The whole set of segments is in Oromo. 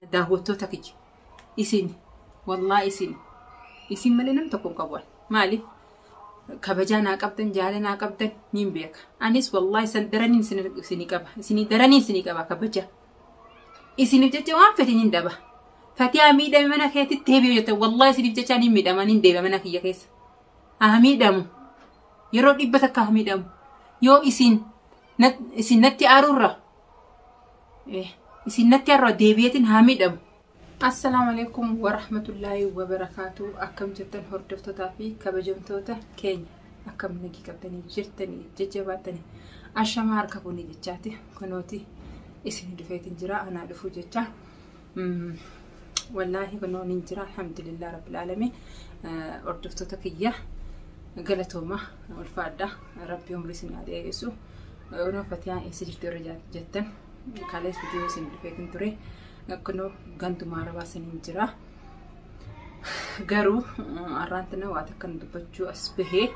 Daawwattoota kiyya isin, wallaahi isin, isin malee nam tokko hin qabu. Maaliif kabajaa naa qabdan, jaala naa qabdan niin beeka. Anis wallaahi isin daraniin isinii qaba, isinii daraniin isinii qaba kabaja. Isiniif jecha waan fedhe niin dhaba. Fatiyaa miidhame mana keetitti deebi'u jettan, wallaahi isiniif jecha niin miidhama, niin deebi'a mana kiyya keessa. Haa miidhamu. Yeroo 100 haa miidhamu. Yoo isin isin natti aarurra isin natti aarurra deebi'eetiin haa miidhamu. Assalaamu alaikum warahmatullaahi wabarakaatu. Akkam jirtan hordoftootaa fi kabajamtoota keenya? Akkam nagii qabdanii jirtanii jajjabaatanii? Ashamaa harka fuunee jechaati. Kunooti isin dhufeetiin jira, anaa dhufuu jecha. Wallaahi kunoo nin jira, alhamdulillah rabbil aalamiin. Hordoftoota kiyya, galatooma, ulfaadha, rabbi umrii isin haa dheeressu. Kunoo Fatiyaan eessa jirti warra jettan, kalees viidiyoo isin dhufeetiin ture. Kunoo ganduma arabaa isiniin jira. Garuu har'aan tana waa takka dubbachuu as bahee.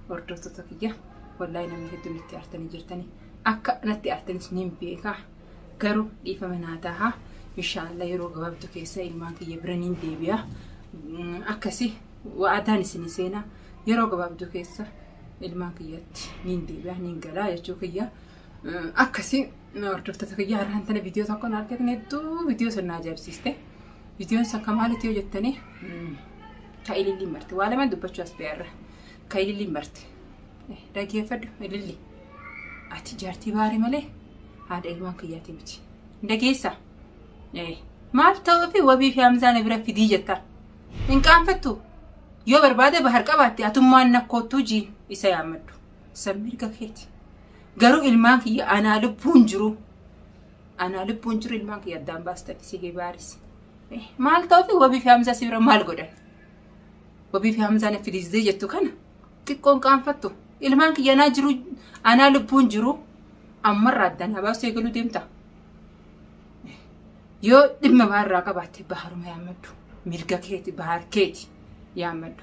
Hordoftoota kiyya, wallaahi namni hedduun itti aartanii jirtanii, akka natti aartanis nin beeka. Garuu dhiifama naa taha. Inshaallah yeroo gabaabduu keessa ilmaan kiyya bira nin deebi'a. Akkasi wa'adaan isinii seenaa, yeroo gabaabduu keessa ilmaan kiyyatti nin deebi'a, nin galaa jechuu kiyya. Akkasi hordoftoota kiyya, har'aan tana viidiyoo tokko na argatan, hedduu viidiyoo sun na ajaa'ibsiiste. Viidiyoon sun akka maalitti yoo jettanii, ka ililliin marte. Waa lamaan dubbachuu as ba'eerra. Ka ililliin marte. Dhaggeeffadhu ililli. Ati jaartii baarii malee haadha ilmaan kiyyaati miti. Dhageessaa? Maal ta'uu fi wabii fi Hamzaa na bira fidii jetta? Hin qaanfattu? Yoo barbaade bahar qabaatte, atummaan nakkoottuu jiin isa yaammadhu. San mirga keeti. Garuu ilmaan kiyya anaa lubbuun jiru. Anaa lubbuun jiru ilmaan kiyya addaan baastan si baaris. Maal ta'uu fi wabii fi Hamzaa si bira maal godhan? Wabii fi Hamzaa na fidisee jettu kana xiqqoon qaanfattu? Ilmaan kiyya anaa jiru, anaa lubbuun jiru ammarraa addaan habaasuu eegaluu deemta. Yoo dhimma baharraa qabaatte baharuma yaammadhu. Mirga keeti, bahar keeti yaammadhu.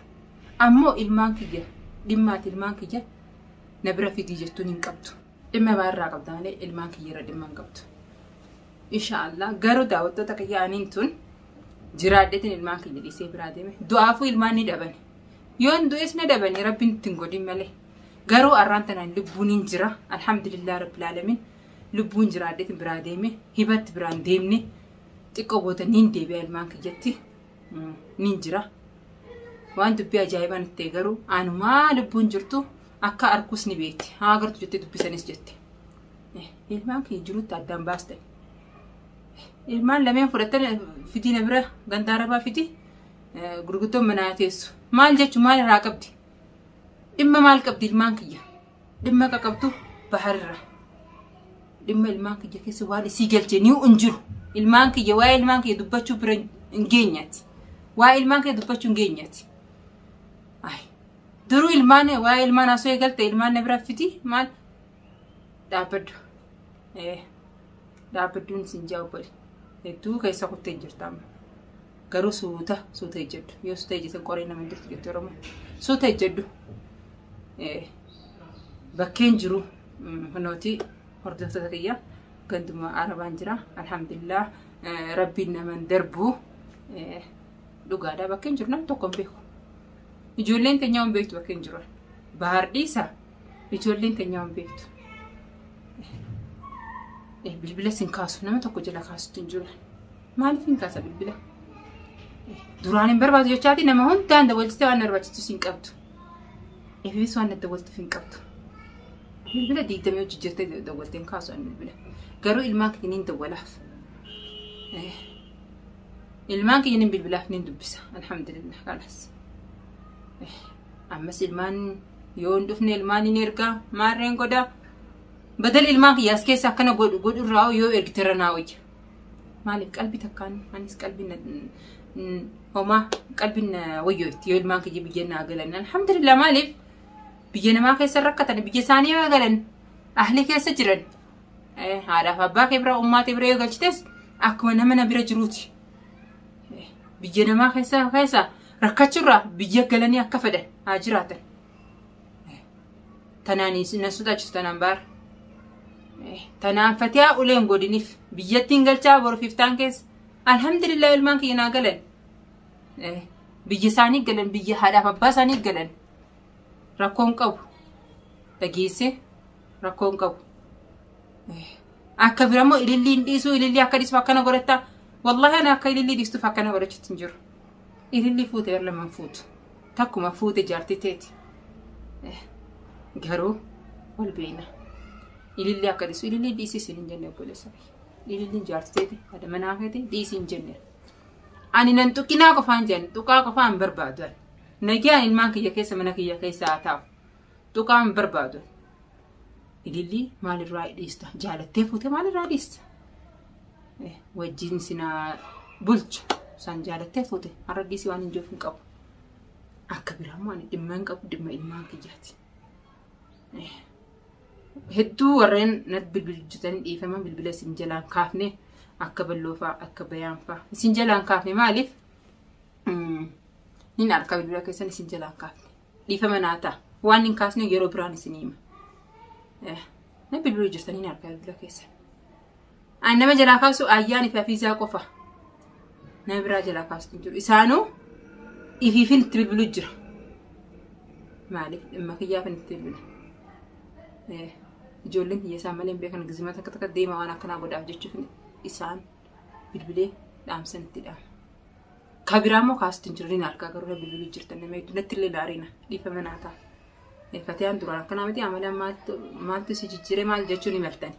Ammoo ilmaan kiyya dhimmaati ilmaan kiyya na bira fidii jettuun hin qabdu. Dhimma baharraa qabda malee ilmaan kiyya irra dhimma hin qabdu. Inshaallah garuu daawwattoota kiyya, aniin tun jiraadheetiin ilmaan kiyya dhiisee biraa deeme. Du'aafuu ilmaan ni dhaban. Yoon du'es na dhabani, rabbiin ittiin godhin malee. Garuu har'aan tanaan lubbuun hin jira. Alhamdulillah rabbil alamin. Lubbuun jiraadheetiin biraa deeme. Hibatti biraan deemne. Xiqqoo booda niin deebi'a ilmaan kiyyatti. Niin jira. Waan dubbii ajaa'ibaan itti garuu anumaa lubbuun jirtu akka arkus ni beekti. Haa agartu jettee dubbisanis jette. Ilmaan kiyya jirutti addaan baastan. Ilmaan lameen fudhatan fidii na bira ganda arabaa fidi, gurguddoon manaa teessu. Maal jechuun maal irraa qabdi? Dhimma maal qabdi ilmaan kiyya? Dhimma akka qabdu baharirra. Dhimma ilmaan kiyya keessa waan isii galchee ni hin jiru. Ilmaan kiyya, waa'ee ilmaan kiyya dubbachuu bira hin geenyati. Waa'ee ilmaan kiyya dubbachuu hin geenyati. Duruu ilmaan waa'ee ilmaan haasoo eegalte, ilmaan na bira fidi maal dhaabbadhu. Dhaabbadduun isin jaa obbole. Hedduu keessa kuttee jirta amma. Garuu suuta suuta ejjedhu. Yoo suuta ejjetan qoree nama hin jirtu jetti Oromoo. Suuta ejjedhu. Bakkeen jiru kunooti, hordoftoota kiyya, ganduma arabaan jira. Alhamdulillah, rabbiin naman darbu dhugaadha. Bakkeen jiru nam tokko hin beeku. Ijoolleen teenyaa hin beektu bakkeen jiru. Bahar dhiisa, ijoolleen teenyaa hin beektu. Bilbila sin kaasu, nama tokko jala kaasutti hin jiru. Maaliif hin kaasa bilbila? Duraan hin barbaadu jechaati, nama hundaan dawwalchitee waan barbaachisu hin qabdu. Ifis waan dawwaltuuf hin qabdu. Bilbila 20 hojii jirtee dawwaltee hin kaasu ani bilbila. Garuu ilmaan kiyya niin dawwalaaf. Ilmaan kiyya niin bilbilaaf, niin dubbisa. Alhamdulillah kalas. Ammas ilmaan yoo hin dhufne ilmaan hin ergaa, maarreen godhaa. Badal ilmaan kiyya as keessa akkana godhu godhurraa yoo ergite irra naa wayya. Maaliif qalbii takkaan anis qalbii homaa qalbiin wayyoo itti yoo ilmaan kiyya biyya naa galan, alhamdulillah. Maaliif biyya namaa keessa rakkatan, biyya isaanii yoo galan ahli keessa jiran, haadhaaf abbaa kee bira, ummaa kee bira yoo galchites akkuma nama na bira jiruuti. Biyya namaa keessa rakkachuurraa biyya galanii akka fedhan haa jiraatan. Tanaan na sodaachisu, tanaan baara. Tanaan Fatiyaa uleen godiniif biyyattiin galchaa boru fiftaan keessa. Alhamdulillah ilmaan kiyya naa galan. Biyya isaanii galan, biyya haadhaaf abbaa isaanii galan. Rakkoon qabu. Dhageessee rakkoon qabu. Akka birammoo ililliin dhiisuu ilillii akka dhiisuuf akkana godhatta. Wallaahi ana akka ilillii dhiistuuf akkana godhachuutti hin jiru. Ilillii fuute yeroo lamaan fuutu. Takkuma fuute jaartii teeti. Garuu wal beekna. Ilillii akka dhiisu ilillii dhiisii isin hin jenne obboleessa kiyya. Ililliin jaartii teeti haadha manaa keeti dhiisii hin jenne. Ani nan tuqinaa qofaan jedhan tuqaa qofaan hin barbaadu. Nagaan ilmaan kiyya keessa mana kiyya keessa haa taa'u. Tuqaa hin barbaadu. Ilillii maalirraa dhiista? Jaalattee fuute maalirraa dhiista? Wajjin sinaa bulchu. Isaan jaalattee fuute har'a dhiisii waan hin jiruuf hin qabu. Akka biraa immoo ani dhimma hin qabu dhimma ilmaan kiyyaati. Hedduu warreen natti bilbilchitan dhiifama bilbila isin jalaan kaafne akka balloofaa akka bayaanfaa isin jalaan kaafne maaliif nin harka bilbila keessan isin jalaan kaafne dhiifama naa ta'a waan hin kaasne yeroo biraan isin hima. Na bilbiluu jirtan nin harka bilbila keessan. Ani nama jalaa kaasu ayyaan fi afiizaa qofa. Nama biraa jalaa kaasu hin jiru. Isaanuu ifiifin itti bilbiluu jira. Maaliif dhimma kiyyaafin itti bilbila. Ijoolleen kiyya isaan malee hin beekan gizima takka takka deema waan akkanaa godhaaf jechuuf isaan bilbilee dhaamsan itti dhaama. Ka biraa immoo kaasutti hin jiru ni argaa garuu na bilbiluu jirtan nama hedduu natti illee laariina dhiifama naa ta'a. Fatiyaan duraan akkanaa miti amala maaltu si jijjiire maal jechuun ni maltani.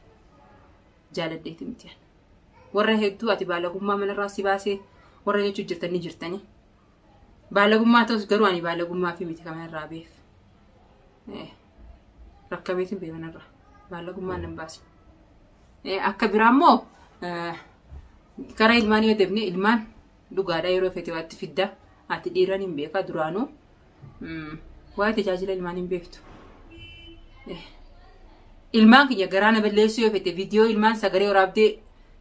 Jaaladheeti miti. Warra hedduu ati baalagummaa manarraa si baasee warra jechuu jirtan ni jirtani. Baalagummaa ta'us garuu ani baalagummaa fi miti kan manarraa beef. Rakkameetiin bee manarraa. Baalagummaan nan baasne. Akka biraa immoo karaa ilmaanii yoo deemne ilmaan dhugaadha yeroo feete waatti fidda. Ati dhiiran hin beekaa duraanuu. Waa'ee tajaajila ilmaan hin beektu. Ilmaan kiyya garaa na balleessuu yoo fete viidiyoo ilmaan sagalee waraabdee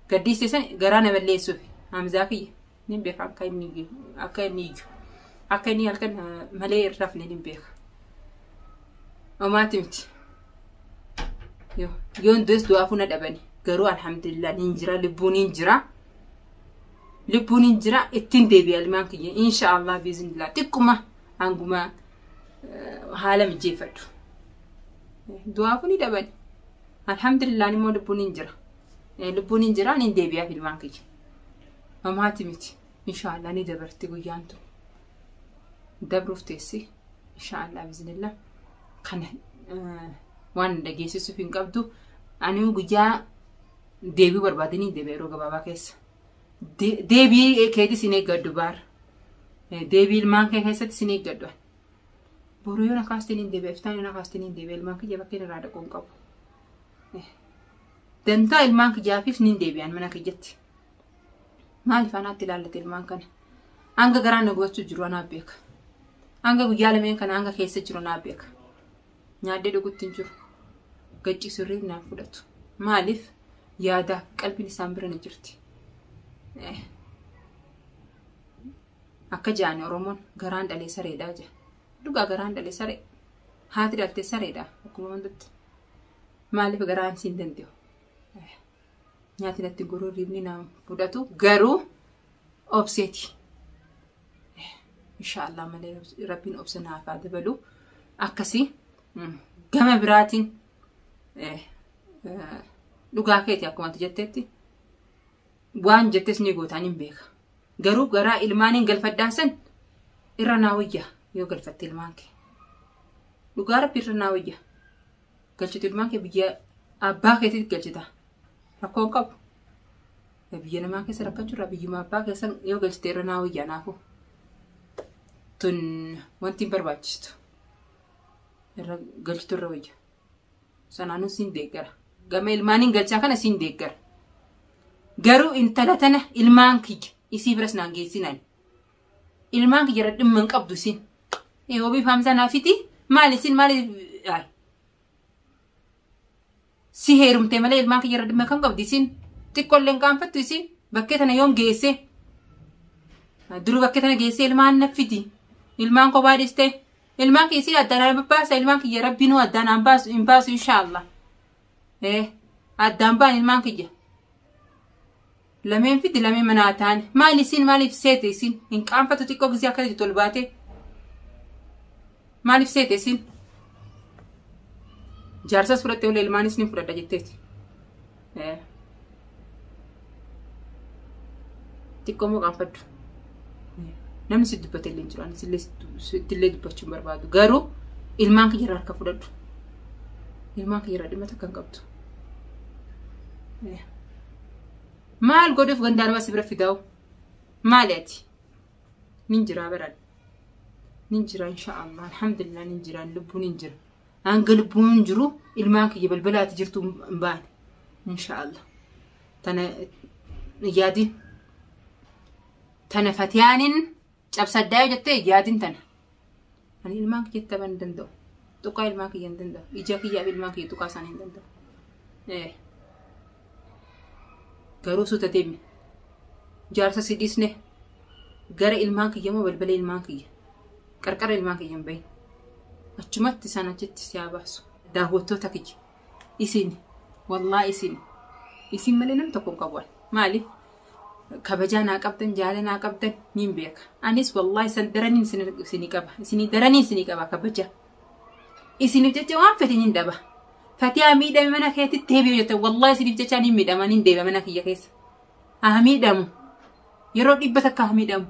gaddiiste san garaa na balleessuuf Hamzaa kiyya ni beeka akka inni akka inni iyyu akka inni halkan malee hin rafne ni beeka. Homaati miti. Yoon du'es du'aafuu na dhabani garuu alhamdulillah ni jira lubbuun hin jira. Lubbuun hin jira ittiin deebi'a ilmaan kiyya insha Allah biiznillah xiqquma hanguma haala mijeeffadhu. Du'aafuu ni dhaban. Alhamdulillah immoo lubbuun hin jira. Lubbuun hin jira ni deebi'aaf ilmaan kiyya. Homaati miti. Inshaallah ni dabarti guyyaan tun. Dabruuf teessi. Inshaallah biiznillah. Kana waan dhageessisuuf hin qabdu. Ani guyyaa deebi'uu barbaadanii deebi'a yeroo gabaabaa keessa. Deebii keetis hin eeggadhu baar. Deebii ilmaan kee keessatti sin eeggadhu. Boru yoo na kaasteen hin deebi'a, iftaan yoo na kaasteen hin deebi'a, ilmaan kiyya bakkeen irraa dhaquu hin qabu. Dantaa ilmaan kiyyaafis nin deebi'an mana kiyyatti. Maaliif anaatti ilaallate ilmaan kana? Hanga garaan na gubachuu jiru anaa beeka. Hanga guyyaa lameen kana hanga keessa jiru anaa beeka. Nyaadhee dhugutti hin jiru. Gacciisu irree naan fudhatu. Maaliif yaadaaf qalbiin isaan bira ni jirti. Akka jaani Oromoon garaan dhalee sareedhaa jedha. Dhugaa garaan dhalee saree. Haati dhaltee sareedha akkuma hundatti. Maaliif garaan siin danda'u? Nyaati natti goruu riibni naan fudhatu garuu obseeti. Inshaallah malee rabbiin obsa naaf haa dabalu. Akkasii gama biraatiin dhugaa keeti akkuma ati jettetti waan jettes ni gootaan hin beeka. Garuu garaa ilmaaniin galfadhaa san irra naa wayya yoo galfatte ilmaan kee. Dhugaa rabbi irra naa wayya. Galchitu ilmaan kee biyya abbaa keetitti galchita. Rakkoo hin qabu. Biyya namaa keessa rakkachuu irraa biyyuma abbaa keessa yoo galchite irra naa wayya naafu. Tun wanti hin barbaachistu. Irra galchitu irra wayya. Sanaanuu siin deeggara. Gama ilmaaniin galchaa kana siin deeggara. Garuu intala tana ilmaan kiyya isii biras naan geessinaan. Ilmaan kiyya irra dhimma hin qabdu isin. Wabii faamsaa naa fiti maali isin maali si heerumte malee ilmaan kiyya irra dhimma kam qabdi isin. Xiqqoollee hin qaanfattu isin bakkee tana yoom geesse. Duruu bakkee tana geessee ilmaan na fiti. Ilmaan kophaa dhiste. Ilmaan kiyya isin addaan aan baasa ilmaan kiyya rabbiinuu addaan aan baasu hin baasu inshaallah. Addaan baan ilmaan kiyya. Lameen fidi lameen manaa taane. Maali isin maaliif seete isin? Hin qaanfattu xiqqoo gisee akka jirtu ol baate. Maaliif seete isin? Jaarsas fudhatte olee ilmaanis ni fudhadha jetteeti. Xiqqoo moo qaanfadhu. Namni si dubbate illee hin jiru. Anis illee sitti illee dubbachuu hin barbaadu. Garuu ilmaan kiyya irraa harka fudhadhu. Ilmaan kiyya irraa dhimma takka hin qabdu. Maal godhuuf gandaa nama si bira fidaa'u? Maali ati? Nin jiraa baran. Nin jira inshaallah. Alhamdulillah nin jira. Lubbuun hin jira. Hanga lubbuun jiru ilmaan kiyya balbala ati jirtu hin baane. Inshaallah. Tana yaadin. Tana fatiyaanin cabsaddaa yoo jettee yaadin tana. Ani ilmaan kiyya tapha hin danda'u. Tuqaa ilmaan kiyya hin danda'u. Ija kiyyaaf ilmaan kiyya tuqaa isaanii hin danda'u. Garuu suuta deemi. Jaarsa si dhiisne gara ilmaan kiyya moo balbala ilmaan kiyya. Qarqara ilmaan kiyya hin bahin. Achumatti isaan achitti si haa baasu. Daawwattoota kiyya. Isin wallaahi isin isin malee nam tokko hin qabu. Maaliif? Kabajaa naa qabdan jaala naa qabdan niin beeka. Anis wallaahi isan daraniin isinii qaba. Isinii daraniin isinii qaba kabajaa. Isiniif jecha waan fedhe niin dhaba. Fatiyaa miidhame mana keetitti deebi'u jette wallaahi isiniif jecha niin miidhama niin deebi'a mana kiyya keessa. Haa miidhamu. Yeroo 100 haa miidhamu.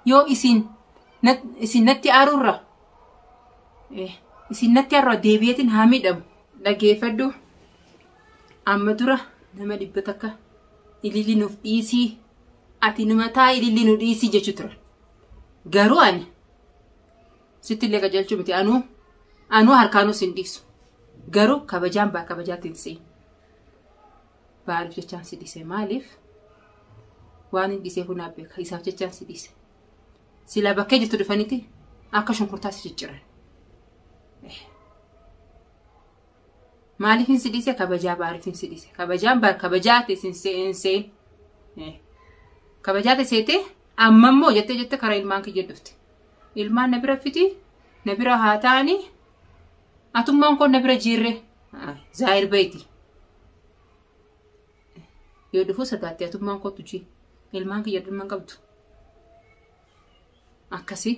Yoo isin isin natti aarurra isin natti aarurra deebi'eetiin haa miidhamu. Dhageeffadhu amma dura nama 100 ililli nuuf dhiisii ati numa taa ililli nu dhiisii jechuu turan. Garuu ani sitti illee qajeelchuu miti anuu anuu harkaanuu sin dhiisu. Garuu kabajaan baa kabajaatiin siin. Baariif jechaan si dhiise maaliif? Waan hin dhiisee kun beeka isaaf jechaan si dhiise. Silaa bakkee jirtu dhufaniiti akka shunkurtaa si cicciran. Maaliif hin si dhiise kabajaa baariif hin si dhiise. Kabajaan baar kabajaa ta'e sin seen. Kabajaa ta'e seetee amma immoo jettee jettee karaa ilmaan kiyya dhufte. Ilmaan na bira fiti na bira haa ta'anii atummaan koo na bira jiirre zaayir bayti. Yoo dhufuu sodaatte atummaan kootu jii. Ilmaan kiyya dhimma hin qabdu. Akkasii.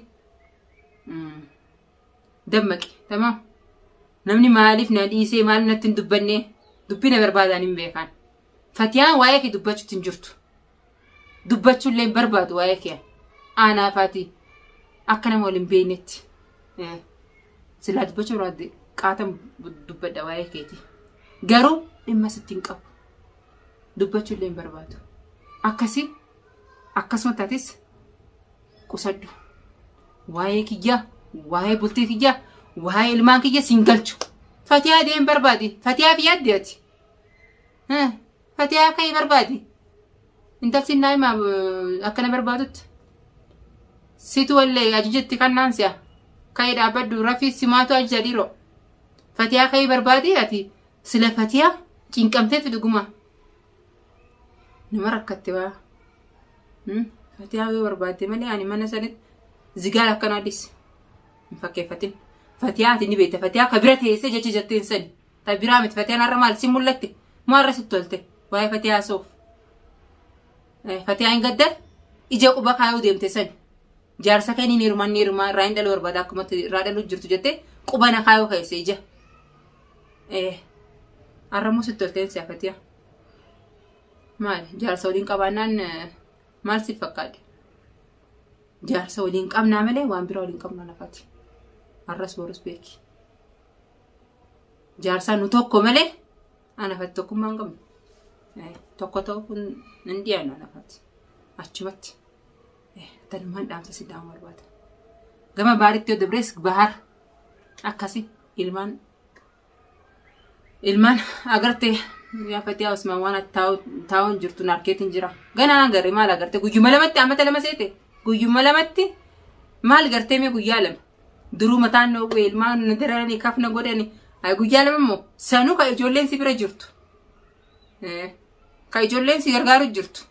Dammaqi. Tamaam. Namni maaliif na dhiisee maaliif natti hin dubbanne dubbii na barbaadan hin beekan. Fatiyaan waa'ee kee dubbachuutti hin jirtu. Dubbachuu illee hin barbaadu waa'ee kee. Aanaa faati akka nama wal hin beeknetti. Silaa dubbachuu barbaadde qaatan dubbadha waa'ee keeti. Garuu dhimma sitti hin qabu. Dubbachuu illee hin barbaadu. Akkasii akkasuma taatis qusadhu. Waa'ee kiyyaa, waa'ee bultii kiyyaa, waa'ee ilmaan kiyya siin galchu. Fatiyaa deem barbaadi. Fatiyaa fi yaaddi ati. Fatiyaa ka'ii barbaadi. Intalsi naa himaa akkana barbaadutti. Situ wallee ajajetti kannaan si'a. Ka'ii dhaabbadhu rafii simaatu ajaja dhiiroo. Fatiyaa ka'ii barbaadi ati sila fatiyaa cinqamteetti dhuguma. Nama rakkatte waa. Fatiyaa yoo barbaadde malee ani mana sanitti zigaara akkanaa dhis. Hin fakkeeffatin. Fatiyaa ati ni beekta. Fatiyaa ka bira teessee jecha jetteen sani. Ta biraa miti. Fatiyaan har'a maal si mul'atte? Moo har'a sitti tolte? Waa'ee Fatiyaa haasa'uuf. Fatiyaa hin gadda ija quba kaayuu deemte sani. Jaarsa kee ni heerumaa ni heerumaa irraa hin dhaluu barbaada akkuma irraa dhaluu jirtu jettee quba na kaayuu keesse ija. Har'a moo sitti tolteen si'a Fatiyaa? Maali? Jaarsa waliin qabaannaan maal siif fakkaate? Jaarsa waliin qabnaa malee waan biraa waliin qabnaa lafaati. Har'as borus beeki. Jaarsaa nu tokko malee anafatti tokkummaa hin qabnu. Tokko ta'uu kun hin dhiyaannu anafatti. Achumatti tanumaan dhaamsa si dhaamu barbaada. Gama baaritti yoo dabrees bahar akkasi ilmaan Ilmaan agartee yaa Fatiyaa Usmaan waan ati taa'uun jirtu na arkeetiin jira. Ganaan agarre maal agarte guyyuma lamatti amata lama seete guyyuma lamatti maal gartee mee guyyaa lama duruu mataan na uwwee ilmaan na dararanii kafna godhani ay guyyaa lama immoo sanuu ka ijoolleen si bira jirtu ka ijoolleen si gargaaru jirtu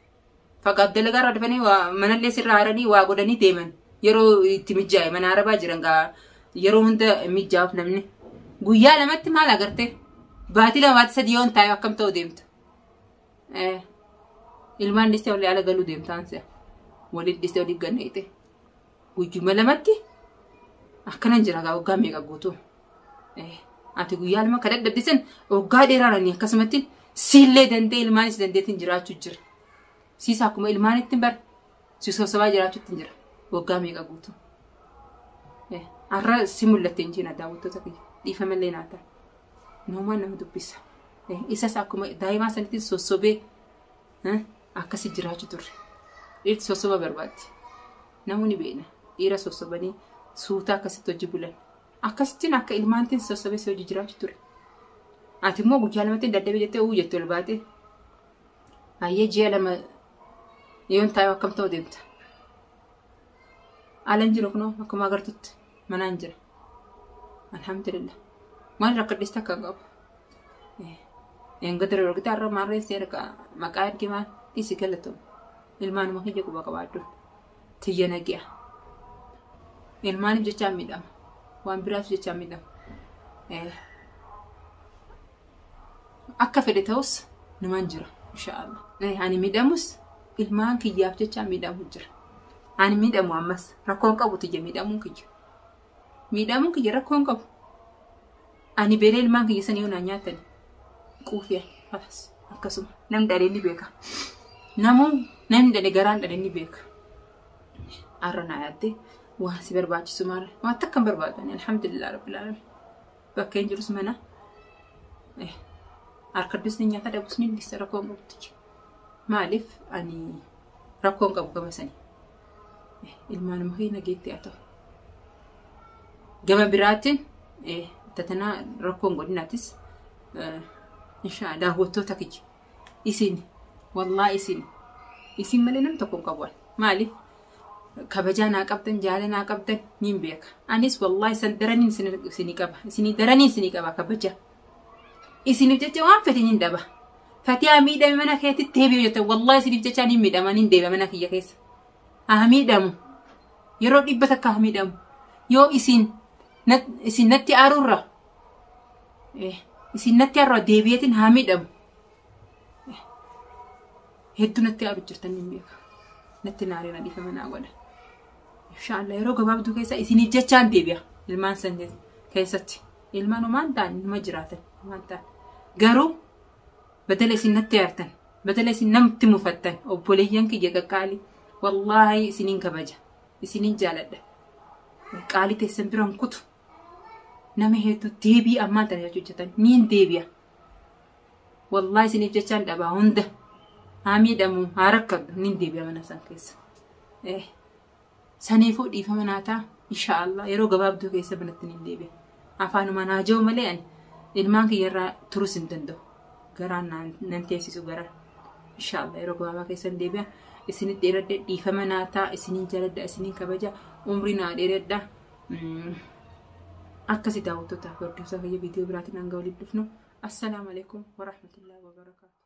fagaaf dalagaa irraa dhufanii waa manallee sirraa haranii waa godhanii deeman yeroo itti mijaa'e mana arabaa jiran gaa yeroo hunda mijaa'uuf namni guyyaa lamatti maal agarte baatii 2 baatii 3 yoon taa'e akkam ta'u deemta. Ilmaan dhistee walii ala galuu deemtaan si'a. Waliin dhistee walii ganneete. Guyyuma lamatti akkanan jira gaa waggaa meeqa guutuu. Ati guyyaa lama ka dadhabde san waggaa dheeraadhaan akkasumatti siillee danda'e ilmaanis dandeettiin jiraachuu jira. Siis akkuma ilmaanitti bar si sossobaa jiraachuutti jira waggaa meeqa guutuu. Har'a si mul'atte hin jiina daawwattoota kiyya dhiifamallee naa ta'a. Namumaan nama dubbisa. Isas akkuma daa'imaa sanitti sossobee akkasi jiraachuu turre. Dhiirti sossoba barbaaddi. Namoonni beekna dhiira sossobanii suutaa akkasitti hojii bulan. Akkasittiin akka ilmaantiin sossobee si hojii jiraachuu ture. Ati immoo guyyaa lamatti dadhabee jettee uu jettee ol baate. Ayyee ji'a lama yoon taa'e akkam ta'u deemta. Alan jiru kunoo akkuma agartutti manaan jira. Alhamdulillah. Maal rakkadhis takka hin qabu. Eeggatara yeroo har'a maarree seera maqaa ergi maal dhiisi galatoom. Ilmaanuma kiyya quba qabaadhu. Tiyya nagi'a. Ilmaaniif jechaan miidhama. Waan biraaf jechaan miidhama. Akka fedhe ta'us numan jira inshaallah. Ani miidhamus ilmaan kiyyaaf jecha miidhamu jira. Ani miidhamu ammas rakkoon qabu tiyya miidhamuun kiyya. Miidhamuun kiyya rakkoon qabu. Ani beelee ilmaan kiyya sanii yoo naan nyaatan quufiya halas akkasuma namni dhalee ni beeka. Namuu namni dhalee garaan dhalee ni beeka. Har'a naa yaaddee waan si barbaachisu maal waan takka hin barbaadan alhamdulillah rabbil alamin. Bakka hin jirus mana harka ni nyaata dhabus ni dhisa rakkoon qabdu. Maaliif ani rakkoon qabu gama sanii. Ilmaanuma kee nageetti haa ta'u. Gama biraatiin tatanaa rakkoon godinaatis inshaa daawwattoota kiyya. Isin wallaa isin isin malee nam tokko hin qabu. Maaliif kabajaa naa qabdan jaala naa qabdan niin beeka. Anis wallaa isin daraniin isinii qaba. Isinii daraniin isinii qaba kabaja. Isiniif jecha waan fedhe niin dhaba. Fatihaa miidhame mana keetitti deebi'u jette wallaa isiniif jecha niin miidhama niin deebi'a mana kiyya keessa. Haa miidhamu. Yeroo 100 haa miidhamu. Yoo isin isin natti aarurra isin natti aarurra deebi'eetiin haa miidhamu. Hedduu natti aaru jirtan niin beeka. Natti naarina dhiifama naa godha. Inshaallah yeroo gabaabduu keessa isiniif jechaan deebi'a ilmaan san keessatti. Ilmaan homaan ta'an numa jiraatan homaan ta'an. Garuu badala isin natti aartan badala isin namatti mufattan obboleeyyan kiyya qaqqaalii wallaahi isiniin kabaja isiniin jaaladha. Qaalii teessan biraan kutu nama hedduu deebii ammaan tana jechuu hojjetan niin deebi'a. Wallaahi isiniif jechaan dhabaa hunda haa miidhamu haa rakkadhu niin deebi'a mana san keessa. Saniifuu dhiifama naa ta'a inshaallah yeroo gabaabduu keessa manatti niin deebi'a. Afaanuma naa jiru malee ani ilmaan kiyyarraa turus hin danda'u. Garaan nan teessisu garaan. Inshaallah yeroo gabaabaa keessa hin deebi'a. Isinitti dheeradhe dhiifama naa ta'a isiniin jaaladha isiniin kabaja umrii naa dheeradha. Akkasi daawwattootaaf hordoftoota kiyya viidiyoo biraatiin hanga walitti dhufnu. Assalaamu alaikum warahmatullahi wabarakaatu.